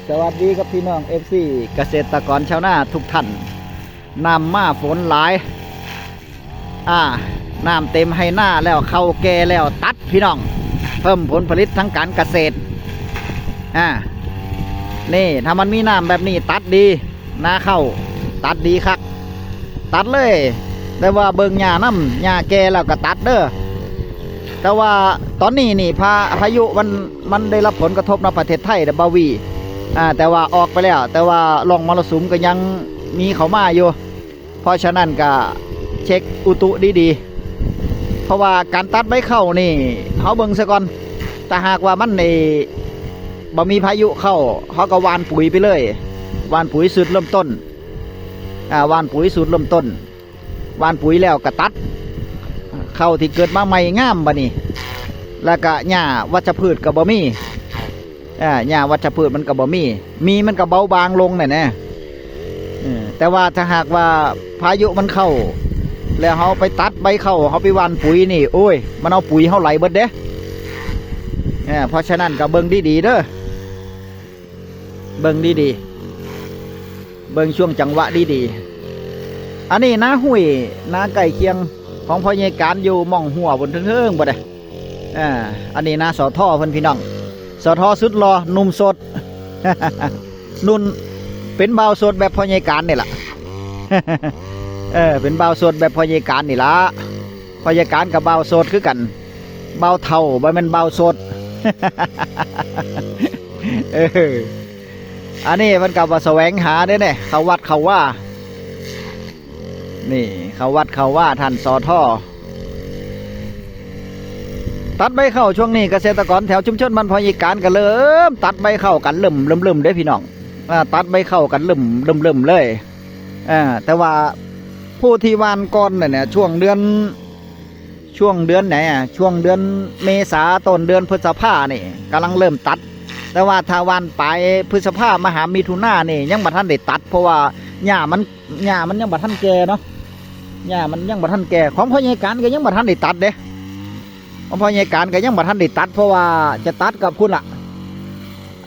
ສະຫວັດດີກັບພີ່ນ້ອງເອັຟຊີ ກະເສດຕະກອນຊາວນາທຸກທ່ານ. ນ້ຳມາຝົນຫຼາຍ ອາ ນ້ຳເຕັມໄຮ່ນາແລ້ວ ເຂົ້າແກ່ແລ້ວ ຕັດພີ່ນ້ອງ ເພີ່ມຜົນຜະລິດທາງການກະເສດ. ອາ ນີ້ ຖ້າມັນມີນ້ຳແບບນີ້ ຕັດດີ ນາເຂົ້າ ຕັດດີຄັກ ຕັດເລີຍ. ແຕ່ວ່າເບິ່ງຫຍ້ານຳ ຫຍ້າແກ່ແລ້ວກໍຕັດເດີ. ແຕ່ວ່າຕອນນີ້ນີ້ ພາ ພາຍຸມັນ ມັນໄດ້ຮັບຜົນກະທົບເນາະ ປະເທດໄທເດ້ ບ່າວວີ ອາ ແຕ່ວ່າອອກໄປແລ້ວ ແຕ່ວ່າຮ່ອງມໍລະສຸມກໍຍັງມີເຂົ້າມາຢູ່. ເພາະສະນັ້ນກໍເຊັກອຸຕຸດີໆ ເພາະວ່າການຕັດໃບເຂົ້ານີ້ ເຮົາເບິ່ງຊະກ່ອນ. ຖ້າຫາກວ່າມັນ ເອີ ບໍ່ມີພາຍຸເຂົ້າ ເຮົາກໍຫວ່ານປຸຍໄປເລີຍ ຫວ່ານປຸຍສູດເລີ່ມຕົ້ນ ອາ ຫວ່ານປຸຍສູດເລີ່ມຕົ້ນ ຫວ່ານປຸຍແລ້ວກໍຕັດ ເຂົ້າທີ່ເກີດມາໃໝ່ງາມບາດນີ້ ແລ້ວກະຫຍ້າວັດຊະພືດກໍບໍ່ມີ ອາ ຫຍ້າວັດຊະພືດມັນກໍບໍ່ມີ ມີມັນກໍເບົາບາງລົງແນ່ໆ. ເອີ ແຕ່ວ່າຖ້າຫາກວ່າພາຍຸມັນເຂົ້າ ແລ້ວເຮົາໄປຕັດໃບເຂົ້າ ເຮົາໄປຫວ່ານປຸຍນີ້ ໂອ້ຍ ມັນເອົາປຸຍເຮົາໄຫຼເບິດເດ້. ເອີ ເພາະສະນັ້ນກໍເບິ່ງດີໆເດີ ເບິ່ງດີໆ ເບິ່ງຊ່ວງຈັງຫວະດີໆ. ອັນນີ້ນາຫ້ວຍ ນາໃກ້ຄຽງຂອງພໍ່ໃຫຍ່ການ ຢູ່ໝ່ອງຮົ້ວພຸ້ນເທິງໆ ພຸ້ນເດ້. ອາ ອັນນີ້ນາ ສທ ເພິ່ນ ພີ່ນ້ອງ ສທ ສຸດຫຼໍ່ ໜຸ່ມໂສດ ໜຸ່ມ ເປັນບ່າວໂສດແບບພໍ່ໃຫຍ່ການນີ້ລະ. ເອີ ເປັນບ່າວໂສດແບບພໍ່ໃຫຍ່ການນີ້ລະ. ພະຍາການກັບບ່າວໂສດຄືກັນ ບ່າວເຖົ້າ ບໍ່ແມ່ນບ່າວໂສດ. ເອີ ອັນນີ້ເພິ່ນກໍບໍ່ສະແຫວງຫາເດ້ເນ ເຂົ້າວັດເຂົ້າວາ. ນີ້ ເຂົ້າວັດເຂົ້າວາ ທ່ານ ສທ ຕັດໃບເຂົ້າ. ຊ່ວງນີ້ກະເສດຕະກອນແຖວຊຸມຊົນບ້ານພໍ່ໃຫຍ່ການກໍເລີ່ມຕັດໃບເຂົ້າກັນເລີ່ມ ເລີ່ມ ເລີ່ມເດ້ພີ່ນ້ອງ ອາ ຕັດໃບເຂົ້າກັນເລີ່ມ ເລີ່ມ ເລີ່ມເລີຍ. ອາ ແຕ່ວ່າຜູ້ທີ່ຫວ່ານກ່ອນນັ້ນນະ ຊ່ວງເດືອນ ຊ່ວງເດືອນໃດອະ ຊ່ວງເດືອນເມສາ ຕົ້ນເດືອນພຶດສະພານີ້ກຳລັງເລີ່ມຕັດ. ແຕ່ວ່າຖ້າຫວ່ານປາຍພຶດສະພາມາຫາມິຖຸນານີ້ຍັງບໍ່ທັນໄດ້ຕັດ ເພາະວ່າຫຍ້າມັນ ຫຍ້າມັນຍັງບໍ່ທັນແກ່ເນາະ ຫຍ້າມັນຍັງບໍ່ທັນແກ່. ຂອງພໍ່ໃຫຍ່ການກໍຍັງບໍ່ທັນໄດ້ຕັດເດ້ ຂອງພໍ່ໃຫຍ່ການກໍຍັງບໍ່ທັນໄດ້ຕັດ ເພາະວ່າຈະຕັດກໍພຸ້ນລະ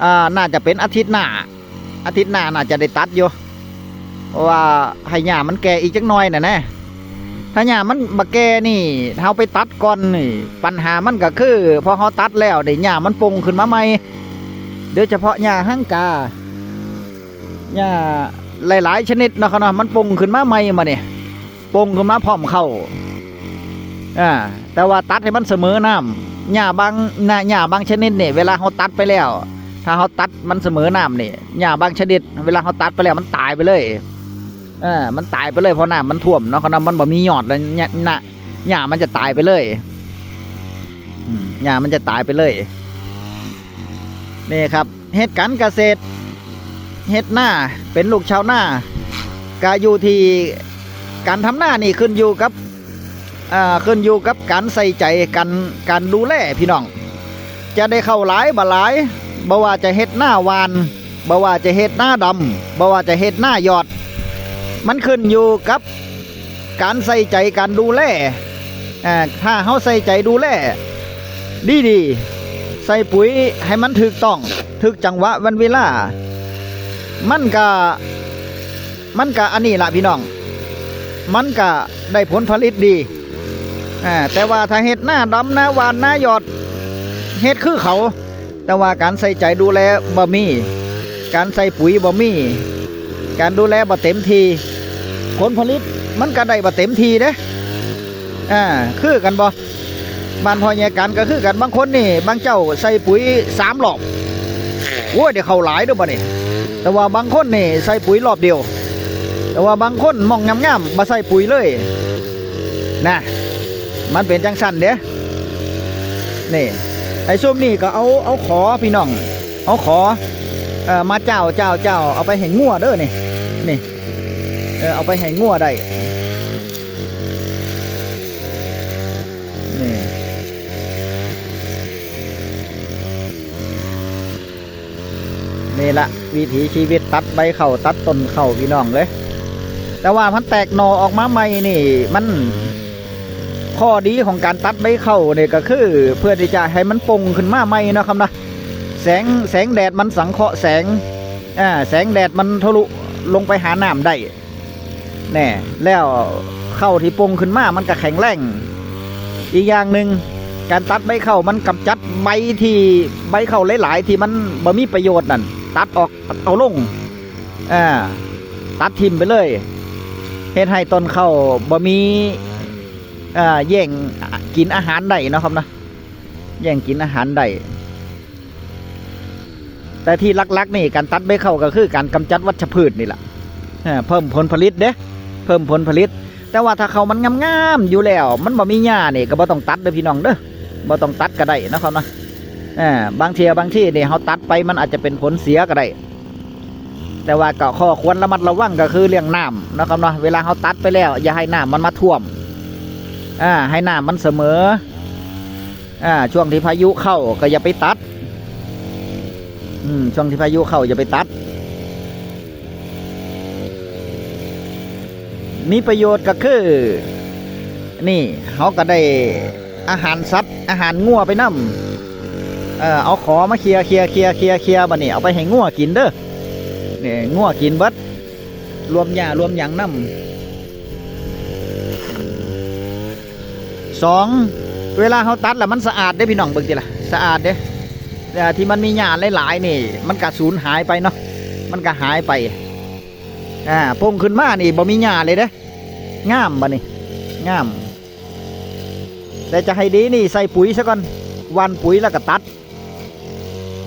ອາ ໜ້າຈະເປັນອາທິດໜ້າ ອາທິດໜ້າໜ້າຈະໄດ້ຕັດຢູ່ ເພາະວ່າໃຫ້ຫຍ້າມັນແກ່ອີກຈັກໜ່ອຍນະນະ. ຖ້າຫຍ້າມັນບໍ່ແກ່ນີ້ ເຮົາໄປຕັດກ່ອນນີ້ ບັນຫາມັນກໍຄື ພໍເຮົາຕັດແລ້ວນີ້ ຫຍ້າມັນປົ່ງຂຶ້ນມາໃໝ່ ໂດຍສະເພາະຫຍ້າຮັງກາ ຫຍ້າຫຼາຍໆຊະນິດເນາະ ເຂົາເນາະ ມັນປົ່ງຂຶ້ນມາໃໝ່ບາດນີ້ ປົ່ງຂຶ້ນມາພ້ອມເຂົ້າ ອາ ແຕ່ວ່າຕັດໃຫ້ມັນສະເໝີນ້ຳ. ຫຍ້າບາງ ຫຍ້າບາງຊະນິດນີ້ ເວລາເຮົາຕັດໄປແລ້ວ ຖ້າເຮົາຕັດມັນສະເໝີນ້ຳນີ້ ຫຍ້າບາງຊະນິດ ເວລາເຮົາຕັດໄປແລ້ວມັນຕາຍໄປເລີຍ ເອີ ມັນຕາຍໄປເລີຍ ເພາະນ້ຳມັນຖ້ວມເນາະ ເຂົາເນາະ ມັນບໍ່ມີຍອດແລ້ວ ຫຍ້າ ຫຍ້າມັນຈະຕາຍໄປເລີຍ ອືມ ຫຍ້າມັນຈະຕາຍໄປເລີຍ. ນີ້ຄັບ ເຮັດການກະເສດ ເຮັດນາ ເປັນລູກຊາວນາ ກະຢູ່ທີ່ການທຳນານີ້ຂຶ້ນຢູ່ກັບ ເອີ ຂຶ້ນຢູ່ກັບການໃສ່ໃຈ ການ ການດູແລພີ່ນ້ອງ ຈະໄດ້ເຂົ້າຫຼາຍບໍ່ຫຼາຍ ບໍ່ວ່າຈະເຮັດນາຫວ່ານ ບໍ່ວ່າຈະເຮັດນາດຳ ບໍ່ວ່າຈະເຮັດນາຢອດ ມັນຂຶ້ນຢູ່ກັບ ການໃສ່ໃຈການດູແລ ເອີ ຖ້າເຮົາໃສ່ໃຈດູແລດີໆ ໃສ່ປຸຍໃຫ້ມັນຖືກຕ້ອງ ຖືກຈັງຫວະວັນເວລາ ມັນກະ ມັນກະອັນນີ້ລະພີ່ນ້ອງ ມັນກະໄດ້ຜົນຜະລິດດີ ເອີ ແຕ່ວ່າຖ້າເຮັດນາດຳ ນາຫວ່ານ ນາຢອດ ເຮັດຄືເຂົາ ແຕ່ວ່າການໃສ່ໃຈດູແລບໍ່ມີ ການໃສ່ປຸຍບໍ່ມີ ການດູແລບໍ່ເຕັມທີ່ ຜົນຜະລິດມັນກໍໄດ້ບໍ່ເຕັມທີ່ເດ້. ອາ ຄືກັນບໍ່? ບ້ານພໍ່ໃຫຍ່ກັນກໍຄືກັນ ບາງຄົນນີ້ ບາງເຈົ້າໃສ່ປຸຍສາມລອບ ໂອ້ຍ ໄດ້ເຂົ້າຫຼາຍເດີ້ບາດນີ້ ແຕ່ວ່າບາງຄົນນີ້ໃສ່ປຸຍລອບດຽວ ແຕ່ວ່າບາງຄົນໝ່ອງງາມໆ ບໍ່ໃສ່ປຸຍເລີຍນະ ມັນເປັນຈັ່ງຊັ້ນເດ້. ນີ້ ໄອ້ຊຸມນີ້ກໍເອົາ ເອົາຂໍພີ່ນ້ອງ ເອົາຂໍ ເອີ ມາຈ້າວ ຈ້າວ ຈ້າວ ເອົາໄປໃຫ້ງົວເດີ້ນີ້ ນີ້ ເອີ ເອົາໄປໃຫ້ງົວໄດ້ ນີ້ ນີ້ລະວິຖີຊີວິດ ຕັດໃບເຂົ້າ ຕັດຕົ້ນເຂົ້າ ພີ່ນ້ອງເອີຍ. ແຕ່ວ່າມັນແຕກໜໍ່ອອກມາໃໝ່ນີ້ ມັນ ຂໍ້ດີຂອງການຕັດໃບເຂົ້ານີ້ກໍຄື ເພື່ອທີ່ຈະໃຫ້ມັນປົ່ງຂຶ້ນມາໃໝ່ເນາະຄັບເນາະ ແສງ ແສງແດດມັນສັງເຄາະແສງ ອາ ແສງແດດມັນທະລຸລົງໄປຫານ້ຳໄດ້ແນ່ ແລ້ວເຂົ້າທີ່ປົ່ງຂຶ້ນມາມັນກໍແຂງແຮງ. ອີກຢ່າງໜຶ່ງ ການຕັດໃບເຂົ້າມັນກຳຈັດໃບທີ່ ໃບເຂົ້າຫຼາຍໆທີ່ມັນບໍ່ມີປະໂຫຍດນັ້ນ ຕັດອອກ ເອົາລົງ ອາ ຕັດຖິ້ມໄປເລີຍ ເຮັດໃຫ້ຕົ້ນເຂົ້າບໍ່ມີ ອາ ແຍ່ງກິນອາຫານໄດ້ເນາະຄັບເນາະ ແຍ່ງກິນອາຫານໄດ້. ແຕ່ທີ່ຫຼັກໆນີ້ ການຕັດໃບເຂົ້າກໍຄືການກຳຈັດວັດຊະພືດນີ້ລະ ເອີ ເພີ່ມຜົນຜະລິດເດ້ ເພີ່ມຜົນຜະລິດ. ແຕ່ວ່າຖ້າເຂົ້າມັນງາມໆຢູ່ແລ້ວ ມັນບໍ່ມີຫຍ້ານີ້ ກໍບໍ່ຕ້ອງຕັດເດີພີ່ນ້ອງເດີ ບໍ່ຕ້ອງຕັດກໍໄດ້ເນາະຄັບເນາະ. ເອີ ບາງເທື່ອບາງທີນີ້ ເຮົາຕັດໄປມັນອາດຈະເປັນຜົນເສຍກໍໄດ້ ແຕ່ວ່າກໍຂໍ້ຄວນລະມັດລະວັງກໍຄືເລື່ອງນ້ຳເນາະຄັບເນາະ. ເວລາເຮົາຕັດໄປແລ້ວ ຢ່າໃຫ້ນ້ຳມັນມາຖ້ວມ ອາ ໃຫ້ນ້ຳມັນສະເໝີ ອາ ຊ່ວງທີ່ພາຍຸເຂົ້າກໍຢ່າໄປຕັດ ອືມ ຊ່ວງທີ່ພາຍຸເຂົ້າຢ່າໄປຕັດ. ມີປະໂຫຍດກໍຄື ນີ້ ເຮົາກໍໄດ້ອາຫານສັດ ອາຫານງົວໄປນຳ ເອີ ເອົາຂໍມາເຄຍໆໆໆ ບາດນີ້ເອົາໄປໃຫ້ງົວກິນເດີ ນີ້ ງົວກິນເບິດ ລວມຫຍ້າລວມຫຍັງນຳ. ສອງ ເວລາເຮົາຕັດແລ້ວມັນສະອາດເດ້ພີ່ນ້ອງ ເບິ່ງຕິລະ ສະອາດເດ້. ເອີ ທີ່ມັນມີຫຍ້າຫຼາຍໆນີ້ ມັນກະສູນຫາຍໄປເນາະ ມັນກະຫາຍໄປ. ອາ ປົ່ງຂຶ້ນມານີ້ບໍ່ມີຫຍ້າເລີຍເດ້ ງາມບາດນີ້ ງາມ. ແຕ່ຈະໃຫ້ດີນີ້ໃສ່ປຸຍຊະກ່ອນ ຫວ່ານປຸຍແລ້ວກະຕັດ.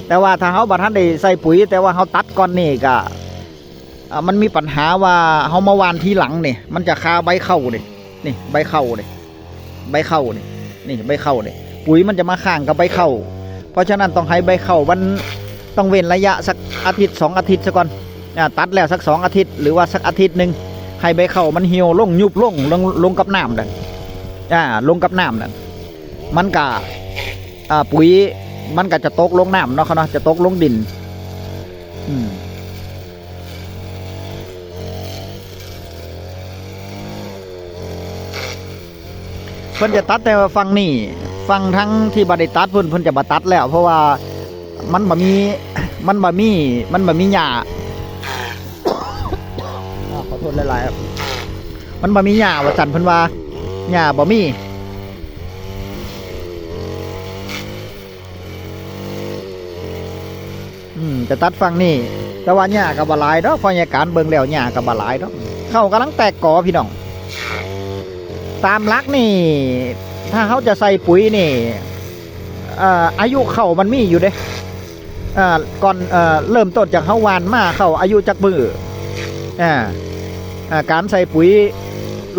ແຕ່ວ່າຖ້າເຮົາບໍ່ທັນໄດ້ໃສ່ປຸຍ ແຕ່ວ່າເຮົາຕັດກ່ອນນີ້ກະ ອາ ມັນມີບັນຫາວ່າເຮົາມາຫວ່ານທີຫຼັງນີ້ ມັນຈະຄາໃບເຂົ້ານີ້ ນີ້ໃບເຂົ້ານີ້ ໃບເຂົ້ານີ້ ນີ້ໃບເຂົ້ານີ້ ປຸຍມັນຈະມາຄ້າງກັບໃບເຂົ້າ. ເພາະສະນັ້ນຕ້ອງໃຫ້ໃບເຂົ້າມັນ ຕ້ອງເວັ້ນໄລຍະສັກອາທິດສອງອາທິດຊະກ່ອນ ອາ ຕັດແລ້ວສັກສອງອາທິດ ຫຼືວ່າສັກອາທິດໜຶ່ງ ໃຫ້ໃບເຂົ້າມັນຫ່ຽວລົງ ຍຸບລົງ ລົງ ລົງກັບນ້ຳນັ້ນ ອາ ລົງກັບນ້ຳນັ້ນ ມັນກະ ອາ ປຸຍມັນກະຈະຕົກລົງນ້ຳເນາະ ເນາະ ຈະຕົກລົງດິນ. ອືມ ເພິ່ນຈະຕັດແຕ່ວ່າຝັ່ງນີ້ ຝັ່ງທາງທີ່ບໍ່ໄດ້ຕັດພຸ້ນ ເພິ່ນຈະບໍ່ຕັດແລ້ວ ເພາະວ່າມັນບໍ່ມີ ມັນບໍ່ມີ ມັນບໍ່ມີຫຍ້າ ອາ ຂໍໂທດຫຼາຍໆ ມັນບໍ່ມີຫຍ້າວ່າຊັ້ນ ເພິ່ນວ່າຫຍ້າບໍ່ມີ. ອືມ ຈະຕັດຝັ່ງນີ້ ແຕ່ວ່າຫຍ້າກໍບໍ່ຫຼາຍດອກ ພໍ່ໃຫຍ່ການເບິ່ງແລ້ວຫຍ້າກໍບໍ່ຫຼາຍດອກ. ເຂົ້າກຳລັງແຕກກໍພີ່ນ້ອງ ຕາມຫຼັກນີ້ ຖ້າເຮົາຈະໃສ່ປຸຍນີ້ ເອີ ອາຍຸເຂົ້າມັນມີຢູ່ເດ້ ເອີ ກ່ອນ ເອີ ເລີ່ມຕົ້ນຈາກເຮົາຫວ່ານມາ ເຂົ້າອາຍຸຈັກມື້ ອາ ອາ ການໃສ່ປຸຍ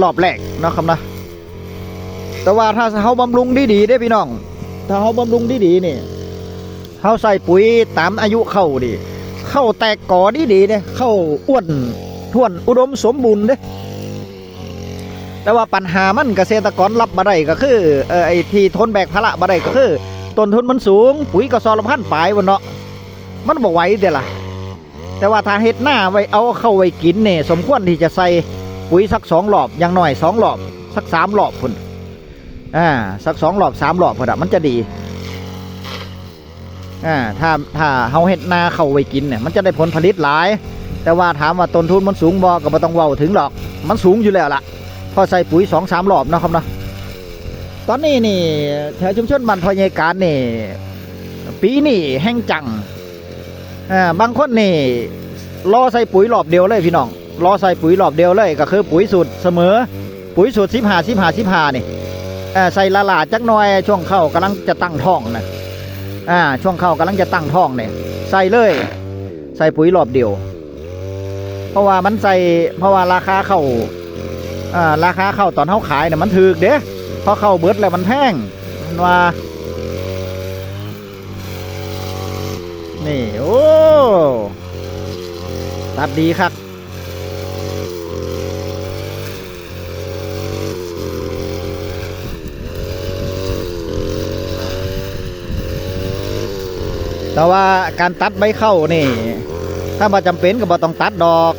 ລອບແລກເນາະຄັບເນາະ. ແຕ່ວ່າຖ້າເຮົາບຳລຸງດີໆເດ້ພີ່ນ້ອງ ຖ້າເຮົາບຳລຸງດີໆນີ້ ເຮົາໃສ່ປຸຍຕາມອາຍຸເຂົ້ານີ້ ເຂົ້າແຕກກໍດີໆເດ້ ເຂົ້າອ້ວນທ້ວນອຸດົມສົມບູນເດ້. ແຕ່ວ່າບັນຫາມັນກະເສດຕະກອນຮັບບໍ່ໄດ້ກໍຄື ເອີ ໄອ້ທີ່ທົນແບກພາລະບໍ່ໄດ້ກໍຄື ຕົ້ນທຶນມັນສູງ ປຸຍກະສອບລະພັນປາຍພຸ້ນເນາະ ມັນບໍ່ໄຫວເດ້ລະ. ແຕ່ວ່າຖ້າເຮັດນາໄວ້ ເອົາເຂົ້າໄວ້ກິນນີ້ ສົມຄວນທີ່ຈະໃສ່ປຸຍສັກສອງລອບ ຢ່າງໜ້ອຍສອງລອບ ສັກສາມລອບພຸ້ນ ອາ ສັກສອງລອບສາມລອບພຸ້ນນະ ມັນຈະດີ. ອາ ຖ້າ ຖ້າເຮົາເຮັດນາເຂົ້າໄວ້ກິນນີ້ ມັນຈະໄດ້ຜົນຜະລິດຫຼາຍ. ແຕ່ວ່າຖາມວ່າຕົ້ນທຶນມັນສູງບໍ່ ກໍບໍ່ຕ້ອງເວົ້າເຖິງດອກ ມັນສູງຢູ່ແລ້ວລະ ເພາະໃສ່ປຸຍສອງສາມລອບເນາະຄັບເນາະ. ຕອນນີ້ນີ້ ແຖວຊຸມຊົນບ້ານພໍ່ໃຫຍ່ການນີ້ ປີນີ້ແຮງຈັງ ເອີ ບາງຄົນນີ້ລໍໃສ່ປຸຍລອບດຽວເລີຍພີ່ນ້ອງ ລໍໃສ່ປຸຍລອບດຽວເລີຍ ກໍຄືປຸຍສູດສະເໝີ ປຸຍສູດສິບຫ້າ ສິບຫ້າ ສິບຫ້ານີ້ ເອີ ໃສ່ຫຼ້າໆຈັກໜ່ອຍ ຊ່ວງເຂົ້າກຳລັງຈະຕັ້ງທ້ອງນະ ອາ ຊ່ວງເຂົ້າກຳລັງຈະຕັ້ງທ້ອງນີ້ ໃສ່ເລີຍ ໃສ່ປຸຍລອບດຽວ. ເພາະວ່າມັນໃສ່ ເພາະວ່າລາຄາເຂົ້າ ອາ ລາຄາເຂົ້າຕອນເຮົາຂາຍນະມັນຖືກເດ້ ເພາະເຂົ້າເບິດແລ້ວມັນແພງ ເພິ່ນວ່າ. ນີ້ ໂອ້ ຕັດດີຄັກ. ແຕ່ວ່າການຕັດໃບເຂົ້ານີ້ ຖ້າບໍ່ຈຳເປັນກໍບໍ່ຕ້ອງຕັດດອກ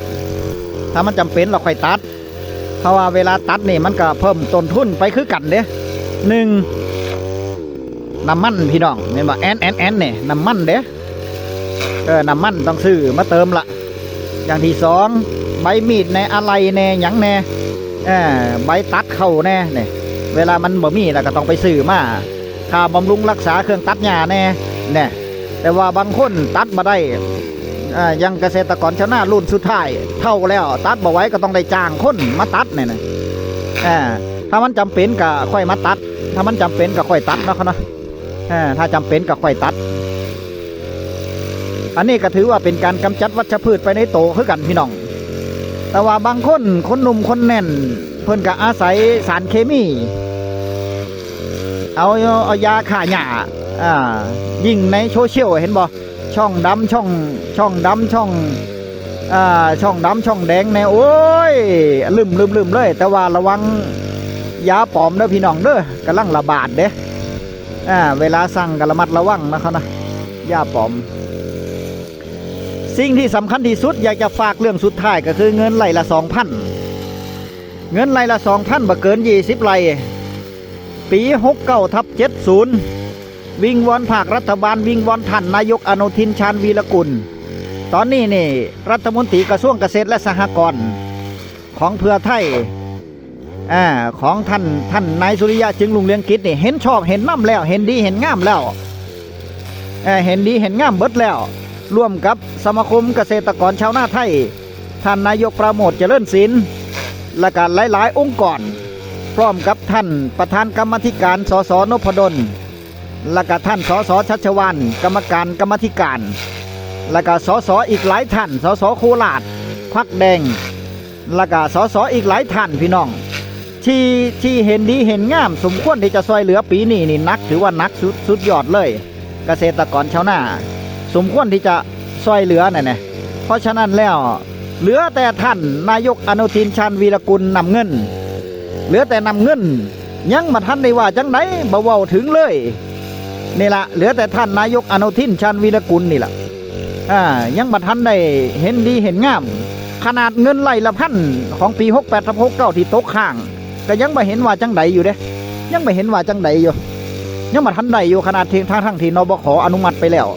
ຖ້າມັນຈຳເປັນລະຄ່ອຍຕັດ. ເພາະວ່າເວລາຕັດນີ້ມັນກໍເພີ່ມຕົ້ນທຶນໄປຄືກັນເດ້ ໜຶ່ງ ນ້ຳມັນພີ່ນ້ອງ ແມ່ນບໍ່ ແອນ ແອນ ແອນ ນີ້ ນ້ຳມັນເດ້. ເອີ ນ້ຳມັນຕ້ອງຊື້ມາເຕີມລະ. ຢ່າງທີສອງ ໃບມີດແດ່ ອາໄຫຼ່ແດ່ ຫຍັງແດ່ ເອີ ໃບຕັດເຂົ້າແດ່ນີ້ ເວລາມັນບໍ່ມີລະກໍຕ້ອງໄປຊື້ມາ. ຄ່າບຳລຸງຮັກສາເຄື່ອງຕັດຫຍ້າແດ່ ແນ່ ແຕ່ວ່າບາງຄົນຕັດບໍ່ໄດ້ ເອີ ຢ່າງກະເສດຕະກອນຊາວນາລຸ້ນສຸດທ້າຍ ເຖົ້າແລ້ວຕັດບໍ່ໄຫວ ກໍຕ້ອງໄດ້ຈ້າງຄົນມາຕັດແນ່ນະ. ເອີ ຖ້າມັນຈຳເປັນກໍຄ່ອຍມາຕັດ ຖ້າມັນຈຳເປັນກໍຄ່ອຍຕັດເນາະ ເນາະ. ເອີ ຖ້າຈຳເປັນກໍຄ່ອຍຕັດ. ອັນນີ້ກໍຖືວ່າເປັນການກຳຈັດວັດຊະພືດໄປໃນໂຕຄືກັນພີ່ນ້ອງ. ແຕ່ວ່າບາງຄົນ ຄົນໜຸ່ມຄົນແໜ້ນ ເພິ່ນກໍອາໄສສານເຄມີ ເອົາ ເອົາຢາຂ້າຫຍ້າ ອ່າ ຍິ່ງໃນໂຊຊຽວເຫັນບໍ່ ຊ່ອງດຳ ຊ່ອງ ຊ່ອງດຳ ຊ່ອງ ອ່າ ຊ່ອງດຳ ຊ່ອງແດງແດ່ ໂອ້ຍ ລຶ້ມໆໆເລີຍ. ແຕ່ວ່າລະວັງຢາປອມເດີພີ່ນ້ອງເດີ ກຳລັງລະບາດເດ້. ອ່າ ເວລາສັ່ງກໍລະມັດລະວັງນະເຂົານະ ຢາປອມ. ສິ່ງທີ່ສຳຄັນທີ່ສຸດ ຢາກຈະຝາກເລື່ອງສຸດທ້າຍ ກໍຄືເງິນໄລ່ລະສອງພັນ ເງິນໄລ່ລະສອງພັນ ບໍ່ເກີນຊາວໄຮ່ ປີຫົກເກົ້າທັບເຈັດສູນ ວິງວອນພາກລັດຖະບານ ວິງວອນທ່ານນາຍົກອະນຸທິນ ຊານວີລະກຸນ ຕອນນີ້ນີ້ລັດຖະມົນຕີກະຊວງກະເສດ ແລະ ສະຫະກອນຂອງເພື່ອໄທ ອາ ຂອງທ່ານ ທ່ານນາຍສຸລິຍະ ຈຶ່ງລຸງເຮືອງກິດນີ້ ເຫັນຊອບເຫັນນຳແລ້ວ ເຫັນດີເຫັນງາມແລ້ວ ເອີ ເຫັນດີເຫັນງາມເບິດແລ້ວ ຮ່ວມກັບສະມາຄົມກະເສດຕະກອນຊາວນາໄທ ທ່ານນາຍົກປາໂມດ ຈະເລີນສິນ ແລະກະຫຼາຍໆອົງກອນ ພ້ອມກັບທ່ານປະທານກຳມາທິການ ສສ ນົບພະດົນ ແລະກະທ່ານ ສສ ຊັດຊະວານ ກຳມະການກຳມາທິການ ແລະກະ ສສ ອີກຫຼາຍທ່ານ ສສ ໂຄລາດ ພັກແດງ ແລະກະ ສສ ອີກຫຼາຍທ່ານພີ່ນ້ອງ ທີ່ ທີ່ເຫັນດີເຫັນງາມ ສົມຄວນທີ່ຈະຊ່ວຍເຫຼືອປີນີ້ນີ້ ໜັກ ຖືວ່າໜັກສຸດ ສຸດຍອດເລີຍ ກະເສດຕະກອນຊາວນາ ສົມຄວນທີ່ຈະຊ່ວຍເຫຼືອນັ້ນແຫຼະ. ເພາະສະນັ້ນແລ້ວ ເຫຼືອແຕ່ທ່ານນາຍົກອະນຸທິນ ຊານວີລະກຸນ ນຳເງິນ ເຫຼືອແຕ່ນຳເງິນ ຍັງບໍ່ທັນໄດ້ວ່າຈັ່ງໃດ ບໍ່ເວົ້າເຖິງເລີຍ. ນີ້ລະ ເຫຼືອແຕ່ທ່ານນາຍົກອະນຸທິນ ຊານວີລະກຸນນີ້ລະ ອາ ຍັງບໍ່ທັນໄດ້ເຫັນດີເຫັນງາມ ຂະໜາດເງິນໄລ່ລະພັນຂອງປີຫົກແປດທັບຫົກເກົ້າທີ່ຕົກຄ້າງ ກໍຍັງບໍ່ເຫັນວ່າຈັ່ງໃດຢູ່ເດ້ ຍັງບໍ່ເຫັນວ່າຈັ່ງໃດຢູ່ ຍັງບໍ່ທັນໄດ້ຢູ່ ຂະໜາດທີ່ ທັງໆທີ່ ນບຂ ອະນຸມັດໄປແລ້ວ.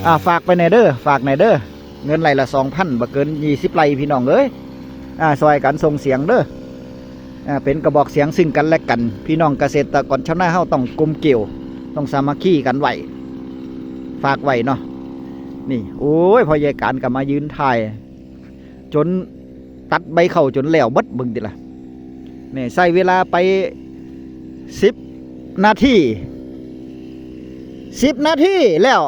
ອາ ຝາກໄປແດ່ເດີ ຝາກແດ່ເດີ ເງິນໄລ່ລະສອງພັນ ບໍ່ເກີນຊາວໄຮ່ ພີ່ນ້ອງເອີຍ ອາ ຊ່ອຍກັນສົ່ງສຽງເດີ ອາ ເປັນກະບອກສຽງຊຶ່ງກັນແລະກັນ ພີ່ນ້ອງກະເສດຕະກອນຊາວນາເຮົາຕ້ອງກົມກຽວ ຕ້ອງສາມັກຄີກັນໄວ້ ຝາກໄວ້ເນາະ. ນີ້ ໂອ້ຍ ພໍ່ໃຫຍ່ການກໍມາຢືນຖ່າຍ ຈົນຕັດໃບເຂົ້າຈົນແລ້ວເບິດ ເບິ່ງຕິລະ ນີ້ ໃຊ້ເວລາໄປສິບນາທີ ສິບນາທີແລ້ວ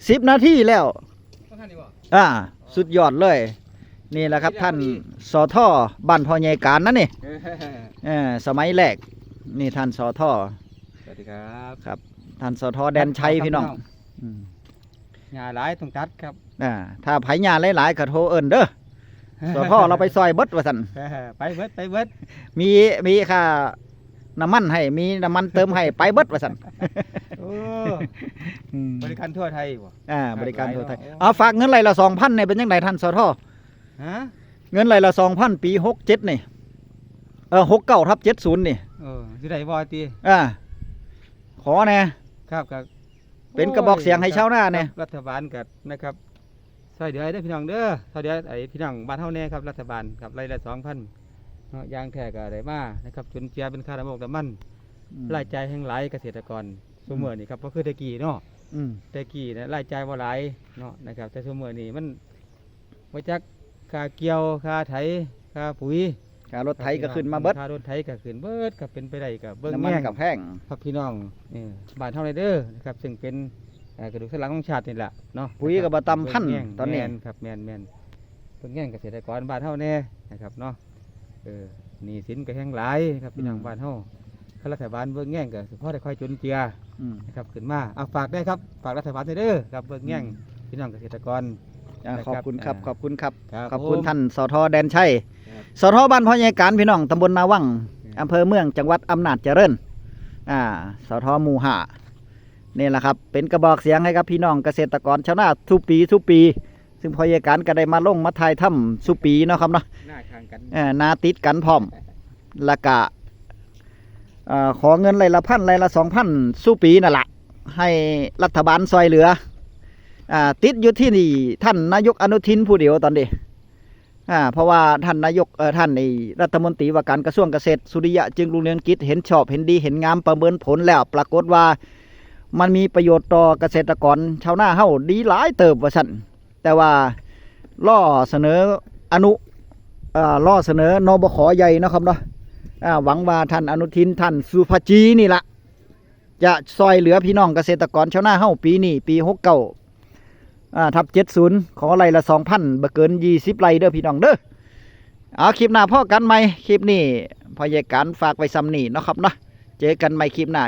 ສິບນາທີແລ້ວ ບໍ່ທັນນີ້ບໍ່? ອ່າ ສຸດຍອດເລີຍ ນີ້ລະຄັບ ທ່ານ ສທ ບ້ານພໍ່ໃຫຍ່ການນະນີ້ ເອີ ສະໄໝແລກ ນີ້ທ່ານ ສທ ສະຫວັດດີຄັບ ຄັບ ທ່ານ ສທ ແດນໄຊ ພີ່ນ້ອງ ອືມ ຫຍ້າຫຼາຍຕ້ອງຕັດຄັບ ອ່າ ຖ້າໃຜຫຍ້າຫຼາຍໆກໍໂທເອີ້ນເດີ ສທ ລາວໄປຊ່ອຍເບິດວ່າຊັ້ນ ເອີ ໄປເບິດ ໄປເບິດ ມີ ມີຄ່າ ນ້ຳມັນໃຫ້ ມີນ້ຳມັນເຕີມໃຫ້ ໄປເບິດວ່າຊັ້ນ ໂອ້ ອືມ ບໍລິການທົ່ວໄທບໍ່? ອ່າ ບໍລິການທົ່ວໄທ ໂອ້ ເອົາ ຝາກເງິນໄລ່ລະສອງພັນນີ້ ເປັນຈັ່ງໃດທ່ານ ສທ ຮະ ເງິນໄລ່ລະສອງພັນ ປີຫົກເຈັດນີ້ ເອີ ຫົກເກົ້າທັບເຈັດສູນນີ້ ເອີ ຊິໄດ້ບໍ່ຕິ ອ່າ ຂໍແດ່ ຄັບ ກໍເປັນກະບອກສຽງໃຫ້ຊາວນາແດ່ ໂອ້ຍ ລັດຖະບານກໍນະຄັບ ຊ່ອຍເຫຼືອເດີພີ່ນ້ອງເດີ ຊ່ອຍເຫຼືອໄອ້ພີ່ນ້ອງບ້ານເຮົາແດ່ຄັບ ລັດຖະບານຄັບ ໄລ່ລະສອງພັນເນາະ ຢ່າງແທ້ກໍໄດ້ມານະຄັບ ຈຸນເຈືອເປັນຄ່ານ້ຳມັນ ອືມ ລາຍຈ່າຍແຮງຫຼາຍກະເສດຕະກອນ ອືມ ຊຸມມື້ນີ້ຄັບ ບໍ່ຄືແຕ່ກີ້ເນາະ ອືມ ແຕ່ກີ້ນະ ລາຍຈ່າຍບໍ່ຫຼາຍເນາະນະຄັບ ແຕ່ຊຸມມື້ນີ້ມັນ ບໍ່ຈັກຄ່າກ່ຽວ ຄ່າໄຖ ຄ່າປຸຍ ຄ່າລົດໄຖກໍຂຶ້ນມາເບິດ ຄ່າລົດໄຖກໍຂຶ້ນເບິດ ກໍເປັນໄປໄດ້ກໍເບິ່ງແຍງ ນ້ຳມັນກໍແພງຄັບພີ່ນ້ອງ ເອີ ບ້ານເຮົານີ້ເດີນະຄັບ ຊຶ່ງເປັນ ເອີ ກະດູກສັນຫຼັງຂອງຊາດນີ້ແຫຼະເນາະ ປຸຍກໍບໍ່ຕ່ຳພັນ ເບິ່ງແຍງ ຕອນນີ້ ແມ່ນຄັບ ແມ່ນໆ ເບິ່ງແຍງກະເສດຕະກອນບ້ານເຮົາແດ່ນະຄັບເນາະ ເອີ ໜີ້ສິນກໍແຮງຫຼາຍຄັບ ອືມ ພີ່ນ້ອງບ້ານເຮົາ ຄັນລັດຖະບານເບິ່ງແຍງກໍຊິພໍໄດ້ຄ່ອຍຈຸນເຈືອ ອືມ ນະຄັບ ຂຶ້ນມາ ເອົາ ຝາກໄດ້ຄັບ ຝາກລັດຖະບານເດີຄັບ ເບິ່ງແຍງ ອືມ ພີ່ນ້ອງກະເສດຕະກອນ ອ່າ ນະຄັບ ຂອບຄຸນຄັບ ອ່າ ຂອບຄຸນຄັບ ຂອບຄຸນ ຂອບຄຸນທ່ານ ສທ ແດນໄຊ ສທ ບ້ານພໍ່ໃຫຍ່ການ ພີ່ນ້ອງ ຕຳບົນນາວັງ ອືມ ອຳເພີເມືອງ ຈັງຫວັດອຳນາດຈະເລີນ ອ່າ ສທ ໝູ່ຫ້າ ນີ້ລະຄັບ ເປັນກະບອກສຽງໃຫ້ກັບພີ່ນ້ອງກະເສດຕະກອນຊາວນາທຸກປີ ທຸກປີ ຊຶ່ງພໍ່ໃຫຍ່ການກໍໄດ້ມາລົງມາຖ່າຍທຳສູ່ປີເນາະຄັບເນາະ ໜ້າຂ້າງກັນ ເອີ ໜ້າຕິດກັນພ້ອມ ລະກະ ເອີ ຂໍເງິນໄລ່ລະພັນ ໄລ່ລະສອງພັນສູ່ປີນັ້ນລະ ໃຫ້ລັດຖະບານຊ່ອຍເຫຼືອ ອ່າ ຕິດຢູ່ທີ່ນີ້ ທ່ານນາຍົກອະນຸທິນຜູ້ດຽວຕອນນີ້ ອ່າ ເພາະວ່າທ່ານນາຍົກ ເອີ ທ່ານໄອ້ລັດຖະມົນຕີວ່າການກະຊວງກະເສດ ສຸລິຍະ ຈຶ່ງລຸງເຮືອງກິດ ເຫັນຊອບເຫັນດີເຫັນງາມປະເມີນຜົນແລ້ວ ປາກົດວ່າມັນມີປະໂຫຍດຕໍ່ກະເສດຕະກອນຊາວນາເຮົາດີຫຼາຍເຕີບວ່າຊັ້ນ. ແຕ່ວ່າລໍສະເໜີອະນຸ ເອີ ລໍສະເໜີ ນບຂ ໃຫຍ່ເນາະຄັບເນາະ. ອ່າ ຫວັງວ່າທ່ານອະນຸທິນ ທ່ານສຸພະຈີນີ້ລະ ຈະຊ່ອຍເຫຼືອພີ່ນ້ອງກະເສດຕະກອນຊາວນາເຮົາປີນີ້ ປີຫົກເກົ້າ ອ່າ ທັບເຈັດສິບ ຂໍໄລ່ລະສອງພັນ ບໍ່ເກີນຊາວໄຮ່ເດີພີ່ນ້ອງເດີ. ເອົາ ຄລິບໜ້າພໍ້ກັນໃໝ່. ຄລິບນີ້ພໍ່ໃຫຍ່ການຝາກໄວ້ສ່ຳນີ້ເນາະຄັບເນາະ. ເຈີກັນໃໝ່ຄລິບໜ້າ.